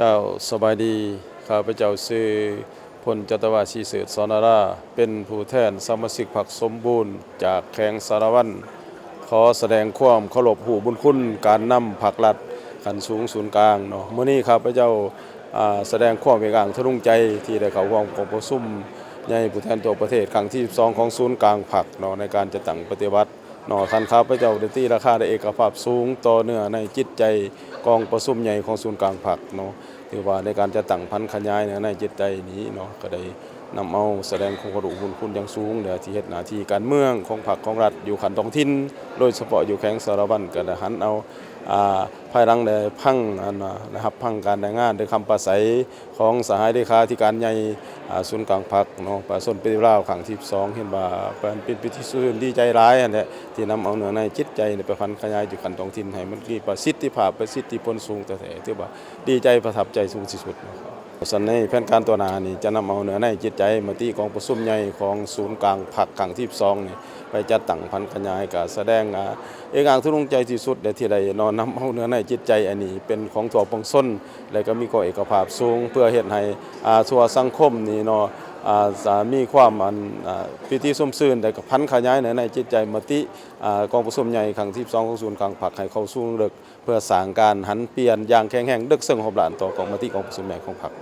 ເຈົ້າ ສະບາຍດີ. ຂ້າພະເຈົ້າຊື່ ພົນຈັດຕະວາ ສີເສີດ ສອນາລາ ເປັນຜູ້ແທນສະມາຊິກພັກສົມບູນ ຈາກແຂວງສາລະວັນ ຂໍສະແດງຄວາມເຄົາລົບຮູ້ບຸນຄຸນການນຳພັກລັດຂັ້ນສູງສູນກາງເນາະ. ມື້ນີ້ຂ້າພະເຈົ້າ ອາ ສະແດງຄວາມເອກອ້າງທະນົງໃຈ ທີ່ໄດ້ເຂົ້າຮ່ວມກອງປະຊຸມໃຫຍ່ຜູ້ແທນທົ່ວປະເທດຄັ້ງທີສິບສອງ ຂອງສູນກາງພັກເນາະ ໃນການຈັດຕັ້ງປະຕິບັດ ເນາະ. ຄັນຂ້າພະເຈົ້າໄດ້ຕີລາຄາ ໄດ້ເອກະພາບສູງຕໍ່ເນື້ອໃນຈິດໃຈກອງປະຊຸມໃຫຍ່ຂອງສູນກາງພັກເນາະ, ຖືວ່າໃນການຈັດຕັ້ງຜັນຂະຫຍາຍເນື້ອໃນຈິດໃຈນີ້ເນາະ ກໍໄດ້ນຳເອົາສະແດງຄວາມເຄົາລົບຮູ້ບຸນຄຸນຢ່າງສູງ ແລະ ທີ່ເຮັດໜ້າທີ່ການເມືອງຂອງພັກຂອງລັດຢູ່ຂັ້ນທ້ອງຖິ່ນ ໂດຍສະເພາະຢູ່ແຂວງສາລະວັນ ກໍໄດ້ຫັນເອົາ ອາ ພາຍຫຼັງໄດ້ຟັງ ອັນ ໄດ້ຮັບຟັງການລາຍງານ ຫຼື ຄຳປາໄສ ຂອງສະຫາຍເລຂາທິການໃຫຍ່ ອາ ສູນກາງພັກເນາະ ປະຊາຊົນປະຕິວັດລາວຄັ້ງທີສິບສອງ ເຫັນວ່າເປັນ ເປັນພິທີຊື່ນດີໃຈຫຼາຍຫັ້ນແຫຼະ ທີ່ນຳເອົາເນື້ອໃນຈິດໃຈໄປຜັນຂະຫຍາຍຢູ່ຂັ້ນທ້ອງຖິ່ນ ໃຫ້ມັນມີປະສິດທິພາບ ປະສິດທິຜົນສູງແທ້ໆ ຖືວ່າດີໃຈປະທັບໃຈສູງທີ່ສຸດເນາະ. ສະນັ້ນ ໃນແຜນການຕໍ່ໜ້ານີ້ ຈະນຳເອົາເນື້ອໃນຈິດໃຈມະຕິກອງປະຊຸມໃຫຍ່ຂອງສູນກາງພັກຄັ້ງທີສິບສອງນີ້ ໄປຈັດຕັ້ງຜັນຂະຫຍາຍ ກະສະແດງ ອາ ເອກອ້າງທະນົງໃຈທີ່ສຸດ ແລະ ທີ່ໄດ້ນ້ອມນຳເອົາເນື້ອໃນຈິດໃຈອັນນີ້ເປັນຂອງທົ່ວປວງຊົນ ແລະ ກໍມີຄວາມເອກະພາບສູງ ເພື່ອເຮັດໃຫ້ ອາ ທົ່ວສັງຄົມນີ້ເນາະ ອາ ຈະມີຄວາມ ອັນ ອາ ປີຕິຊົມຊື່ນ ແລະ ກໍຜັນຂະຫຍາຍເນື້ອໃນຈິດໃຈມະຕິ ອາ ກອງປະຊຸມໃຫຍ່ຄັ້ງທີສິບສອງ ຂອງສູນກາງພັກ ໃຫ້ເຂົ້າສູ່ເລິກ ເພື່ອສ້າງການຫັນປ່ຽນຢ່າງແຂງແຮງເລິກເຊິ່ງຮອບດ້ານຕໍ່ກອງມະຕິກອງປະຊຸມໃຫຍ່ຂອງພັກ.